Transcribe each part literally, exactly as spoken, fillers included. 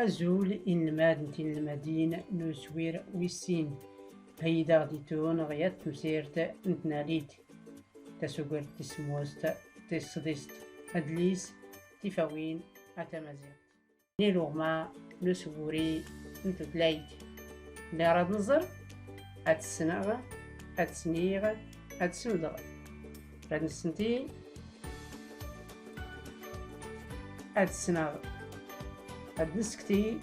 Azul inelmaden d tinelmadin n uswir wis sin. Heydaɣ-d i tun ɣ yat temsirt n tnalit, tasugert tis semmuset, tis sḍist, adlis Tifawin a tamaziɣt. N iluɣma n uswuri n tutlayt. Lliɣ rad nẓer, ad ssneɣ, ad sniɣ, ad semdeɣ. Rad nsenti, ad ssneɣ, ad nsekti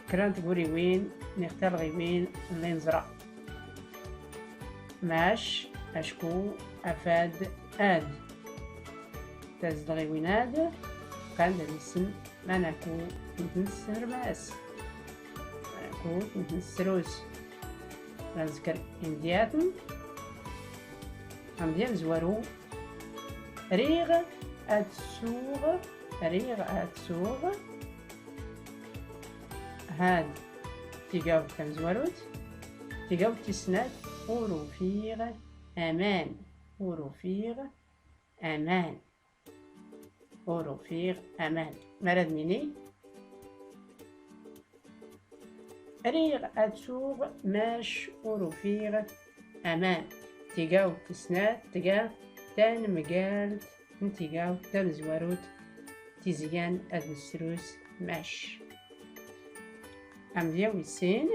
kra n tguriwin neɣ talɣiwin n li nẓra. Mac, acku, afad, ad. Tazedɣiwin ad, qand ad nissen manaku ntnsrmas, manaku ntnsrus. Ad nzker imedyaten. Amedya amezwaru, riɣ ad suɣ, riɣ ad suɣ. Had tigawt tamezwarut. Tigawt tis snat, ur ufiɣ aman, ur ufiɣ aman, ur ufiɣ aman. Ma rad nini? Riɣ ad suɣ, mac ur ufiɣ aman. Tigawt tis snat tga tanemgalt n tigawt tamezwarut, tizyan ad nesrus mac. Amedya wis sin,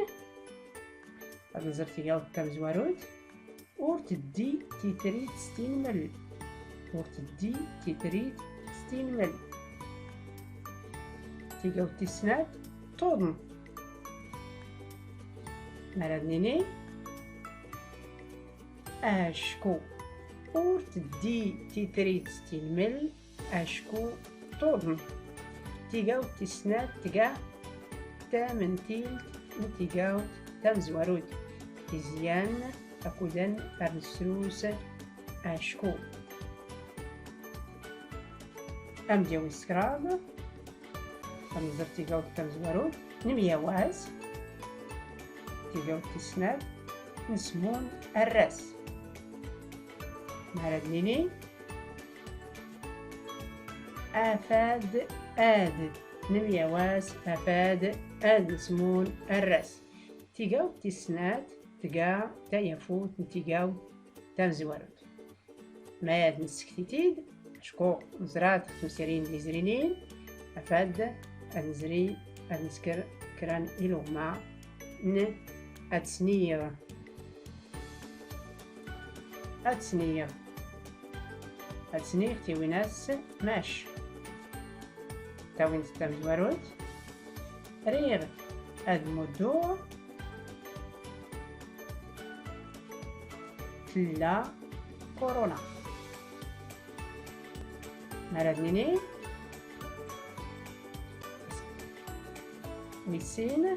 ad nẓer tigawt tamezwarut. Ur teddi titrit s tinmel. Ur teddi titrit s tinmel. Tigawt tis snat, tuḍen. Ma rad nini? Acku ur teddi titrit s tinmel, acku tuḍen. Tigawt tis snat tga tamentilt n tigawt tamezwarut, tizyan akud ad nesrus acku. Amedya wis kraḍ, ad nẓer tigawt tamezwarut, nemyawas. Tigawt tis snat, nsmun arras. Ma rad nini? Afad, ad. Nemyawas, afad, ad nsmun arras. Tigawt tis snat tga tayafut n tigawt tamezwarut. Ma ad nsekti-t-id, acku neẓra-t ɣ temsirin lli izrin, afad ad nezri, ad nesker kra n iluɣma n ad sniɣ. Ad sniɣ. Ad sniɣ tiwinas mac. Tawinst tamezwarut. Riɣ ad mudduɣ. Tella kuruna. Ma rad nini? Wis sin.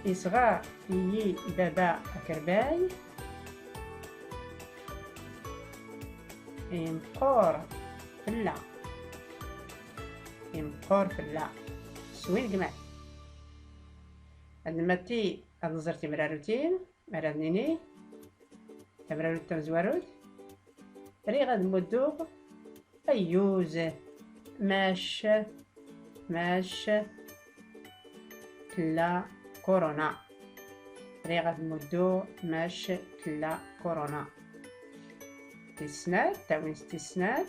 Isɣa iyi baba akerbay. Imqur fella. Imqur fella. Swin gma. Ad nmatti ad nẓer timrarutin. Ma rad nini? Tamrarut tamezwarut. Riɣ ad mudduɣ ayyuz. Mac, mac tella kuruna. Riɣ ad mudduɣ mac tella kuruna. Tis snat, tawinst tis snat.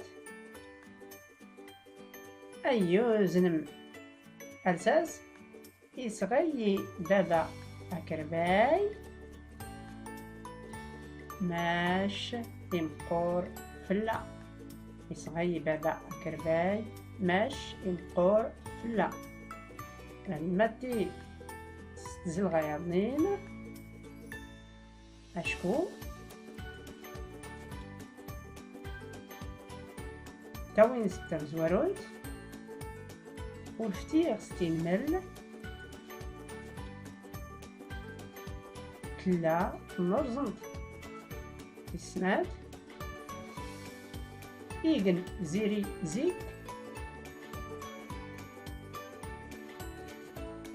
Ayyuz n m. Alsas. Isɣa-yi baba akerbay, mac imqur fella. Isɣa-yi baba akerbay, mac imqur fella. Nmatti s tzelɣa yaḍnin. Acku tawinst tamezwarut, ur ftiɣ s tinmel, tella tnurẓemt. Tis snat, igen ziri zik,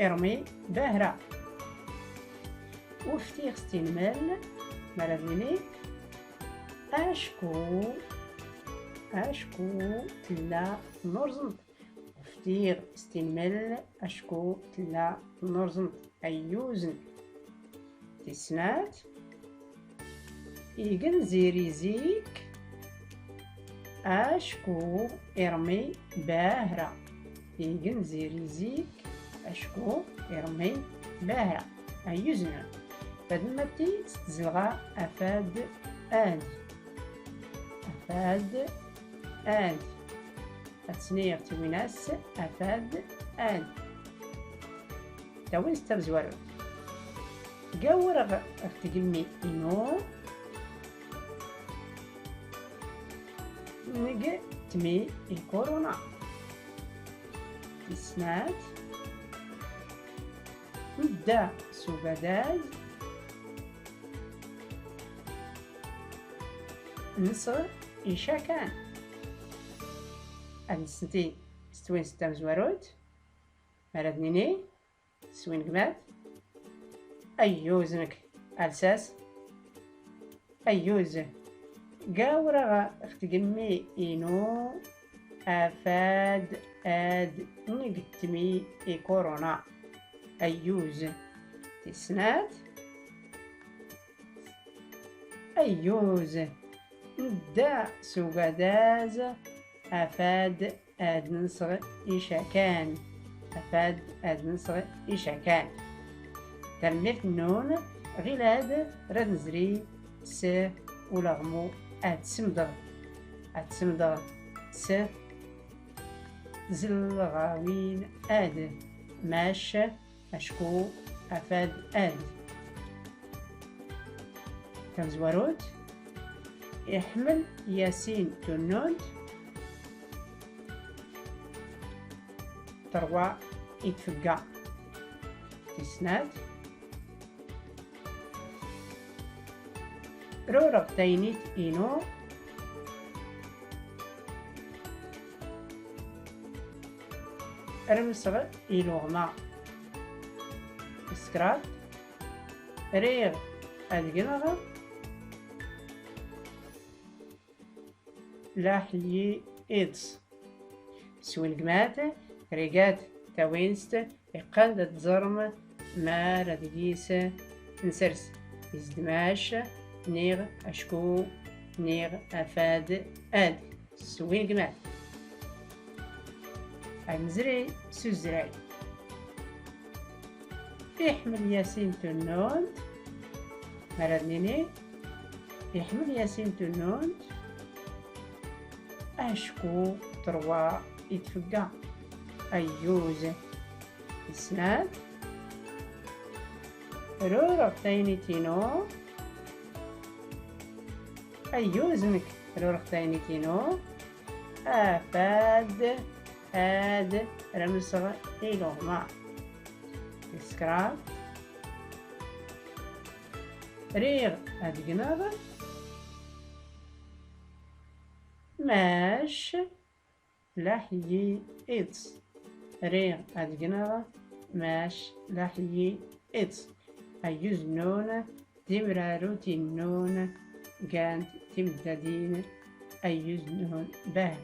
irmi bahra. Ur ftiɣ s tinmel, ma rad nini? Acku, acku tella tnurẓemt. Ur Diɣ s tinmel acku tella tnurẓemt. Ayyuz-nnek. Tis snat. Igenzi rizik acku irmi bahra. Igenzi rizik acku irmi bahra. Ayyuz-nnek. Fad matti s tzelɣa afad ad. Afad ad. Ad sniɣ tiwinas afad ad. Tawinst tamezwarut. Gawreɣ ɣef tgemmi inu neg tmi i kuruna. Tis snat. Nedda s ugadaz nseɣ icakan. Ad nsenti s twinst tamezwarut. Ma rad nini s win gmat. Ayyuz-nnek. Alsas. Ayyuz. Gawreɣ ɣef tgemmi inu afad ad neg tmi i kuruna. Ayyuz. Tis snat. Ayyuz. Nedda s ugadaz afad ad nseɣ icakan. Afad ad nseɣ icakan. Tanemmirt nnun. Ɣilad rad nezri s ulaɣmu ad semdeɣ. Ad semdeɣ s tzelɣawin ad. Mac acku afad ad. Tamezwarut. Iḥmel Yasin tunnunt. Terwa i tfegga. Tis snat. Rureɣ taynit inu. Rmseɣ iluɣma. Tis kraḍt. Riɣ ad gneɣ laḥ-yi iḍes. S win gmat. Rigat tawinst. Iqqan d ad tẓerm mar ad gis nsers izdmac niɣ acku niɣ afad ad. S win gmat. Ad nezri s uzray. Iḥmel Yasin tunnunt. Ma rad nini iḥmel Yasin tunnunt acku terwa i tfegga. Ayyuz. Tis snat. Rureɣ taynit inu. Ayyuz-nnek. Rureɣ taynit inu afad ad rmseɣ iluɣma. Tis kraḍt. Riɣ ad gneɣ mac laḥ-yi iḍes. Riɣ ad gneɣ mac laḥ-yi iḍes. Ayyuz nnun. Timrarutin nnun gant timddadin. Ayyuz nnun. Bah.